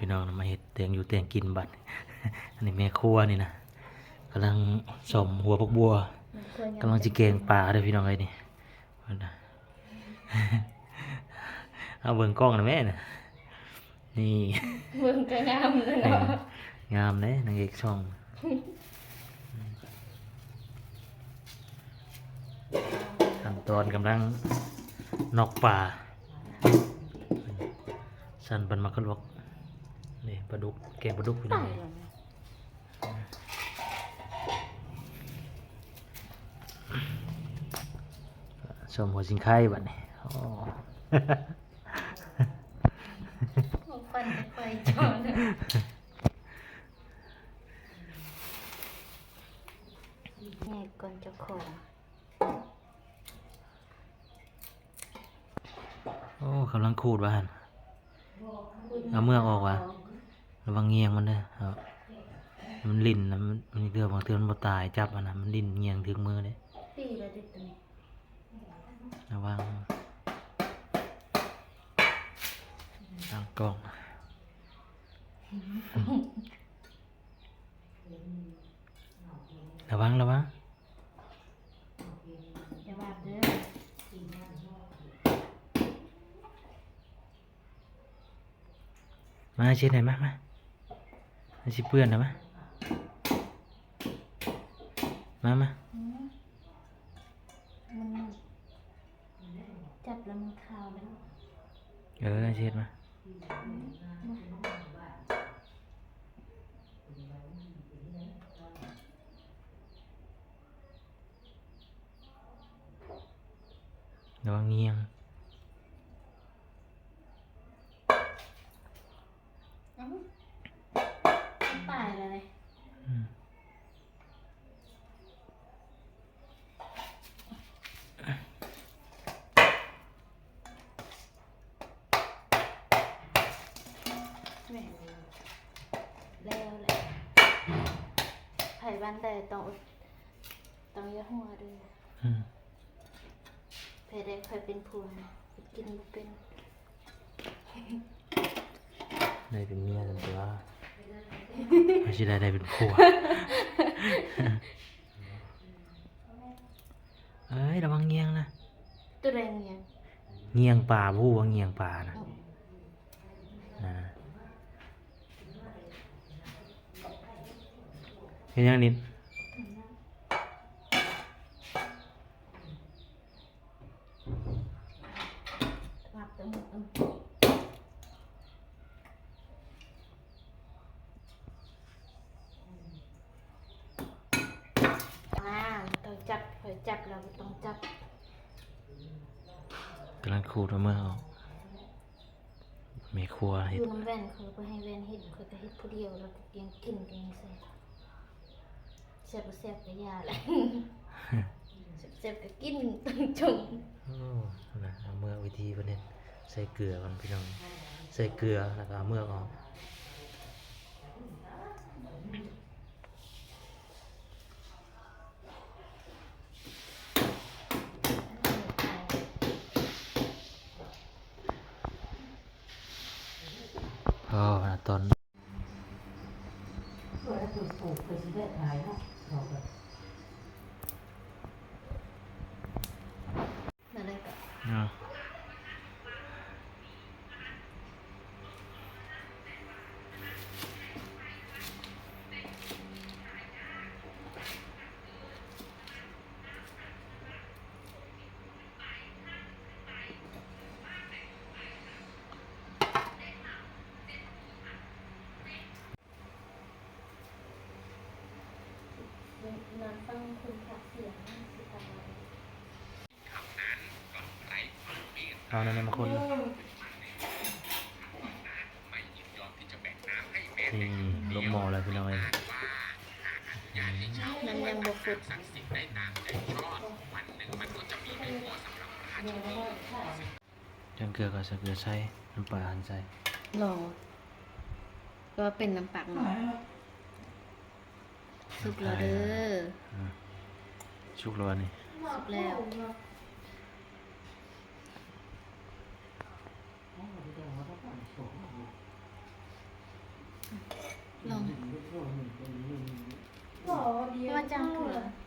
ພີ່ນ້ອງ ມາເຮັດແຕ່ງຢູ່ແຕ່ງກິນບັດ. ອັນນີ້ແມ່ຄົວນີ້ນະ ກຳລັງສ້ອມຫົວຜັກບົ່ວ ກຳລັງຊິແກງປາເດີ້ພີ່ນ້ອງເອີຍນີ້. ເອົາເບິ່ງກ້ອງນະແມ່ນະ ນີ້ ເບິ່ງກໍງາມແລ້ວເນາະ ເອີ ງາມເດ້ນາງເອກຊ່ອງ. ຂັ້ນຕອນກຳລັງນອກປາ ຊັ້ນປັນໝາກກະລວກ ນີ້ປາດຸກ ແກງປາດຸກພີ່ນ້ອງ. ສົ້ມຫົວຊິງໄຄບັດນີ້ ໂອ້ ຂອງຂວັນຈາກໄຟຈອນ ແຍກກ່ອນເຈົ້າຂອງ. ໂອ້ ກຳລັງຂູດວ່າຫັ້ນ ເອົາເໝືອກອອກວ່າ ລະວັງງຽງມັນເດີ້ ມັນຫຼິ້ນນະ ມັນ ບາງເທື່ອ ບາງເທື່ອມັນບໍ່ຕາຍ ຈັບຫັ້ນນະ ມັນຫຼິ້ນງຽງຖືກມືເດ້ ຕີແລ້ວເດັດໂຕນີ້ ລະວັງ ຕັ້ງກ້ອງ ລະວັງ ລະວັງ ຢ່າບາດເດີ້ ມາເຊັດໃຫ້ ມາ ມາ ມັນຊິເປື້ອນນະ ມາ ມາ ມາ ອືມ ມັນ ຈັບແລ້ວມັນຄາວເດ້ ເອີ ເຊັດມາ ອືມ ລະວັງງຽງ ເອົ້າ ມັນຕາຍແລ້ວເດ້ ອືມ. ແມ່ນ ແລ້ວແຫຼະ ໃຜບ້ານໃດຕ້ອງ ຕ້ອງຢ່າຫົວເດີ້ ອືມ ໃຜໄດ້ຂ້ອຍເປັນຜົວນະ ກິນບໍ່ເປັນ ໄດ້ເປັນເມຍຊັ້ນຕົວະ ໃຜຊິໄດ້ ໄດ້ເປັນຜົວ. ເອີຍ ລະວັງງຽງນະ ໂຕໃດງຽງ? ງຽງປາ ບໍ່ຮູ້ວ່າງຽງປານະ ອືມ ນະ ເຮັດຫຍັງນີ້? ອ່າ ຕ້ອງຈັບ ຂ້ອຍຈັບແລ້ວກໍຕ້ອງຈັບ ກຳລັງຂູດເອົາເມືອກອອກ ແມ່ຄົວເຮັດ ຢູ່ນຳແວ່ນ ຂ້ອຍບໍ່ໃຫ້ແວ່ນເຮັດ ຂ້ອຍກໍເຮັດຜູ້ດຽວ ແລ້ວກໍກຽງກິນ ກຽງແຊບ ແຊບບໍ່ແຊບກໍຢ່າແຫຼະ ແຊບໆກໍກິນ ຕ້ອງຈົ່ງ ໂອ້ ນະ ເອົາເມືອກ ວິທີເພິ່ນເຮັດ ໃສ່ເກືອກ່ອນພີ່ນ້ອງ ໃສ່ເກືອ ແລ້ວກໍເອົາເມືອກອອກ. ອໍ ຕອນ ນັ້ນແຫຼະກໍ ເນາະ ນອນຟັງຄຸນພະສຽງຊິຕາຍ ເອົາແນວນີ້ມາຄົນ ນີ້ ລົງໝໍ້ແລ້ວພີ່ນ້ອງເອີຍ ອືມ ມັນຍັງບໍ່ຟຶດ ຈັ່ງເກືອກໍໃສ່ເກືອໃສ່ ນ້ຳປາຫັ້ນໃສ່ ຫຼໍ ກໍເປັນນ້ຳປັກເນາະ. ສຸກແລ້ວເດີ ອືມ ສຸກແລ້ວນີ້ ສຸກແລ້ວ. ລອງ ບໍ່ ວ່າຈາງເກືອ.